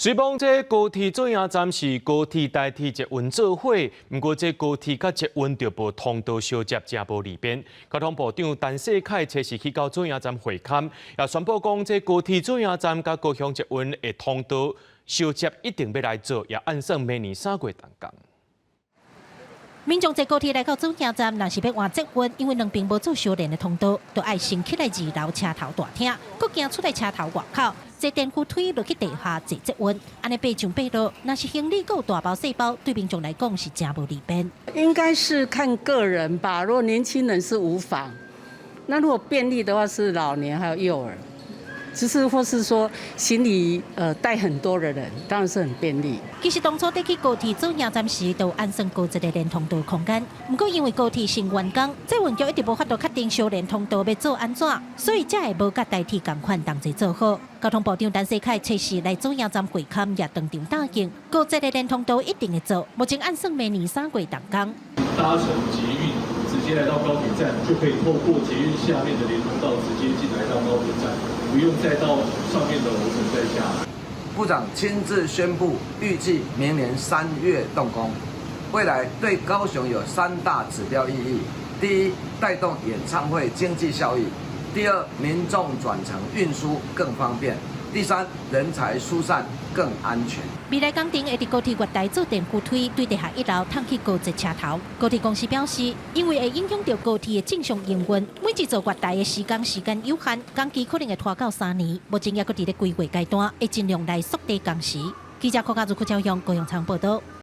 雖罔這高鐵左營站是高鐵台鐵捷運做伙，毋過這高鐵佮捷運著無通道相接，誠無利便。交通部長陳世凱初四去到左營站會勘，也宣布講，這高鐵左營站佮高雄捷運的通道相接一定欲來做，也按算明年3月動工。民眾坐高鐵來到左營站，若是欲換捷運，因為兩邊無做相連的通道，就愛先起來二樓車頭大廳，閣行出來車頭外口，坐電扶梯落去地下坐捷運，按呢爬上爬落，若是行李閣有大包細包，對民眾來講是誠無利便。應該是看個人吧，如果年輕人是無妨，那如果便利的話是老年還有幼兒，只是或是說行李帶很多的人，當然是很便利。其實當初佇起高鐵左營站時，就按算高鐵的連通道空間，毋過因為高鐵先完工，捷運局一直無法度確定相連通道欲做按怎，所以才會無佮台鐵仝款同齊做好。交通部長陳世凱初四來左營站會勘，也當場答應高鐵的連通道一定會做，目前按算明年3月動工。搭乘捷運直接來到高鐵站，就可以透過捷運下面的連通道直接進來到高鐵站，不用再到上面的樓層再下來。部長親自宣布，預計明年3月動工。未來對高雄有三大指標意義：第一，帶動演唱會經濟效益；第二，民眾轉乘運輸更方便；第三，人才疏散更安全。未來工程會佇高鐵月台做電扶梯，對地下一樓通去高鐵車頭。高鐵公司表示，因為會影響著高鐵的正常營運，每一座月台的時間有限，工期可能會拖到3年。目前猶閣佇咧規劃階段，會盡量來縮短工時。記者柯家如、柯昭陽、高雄場報道。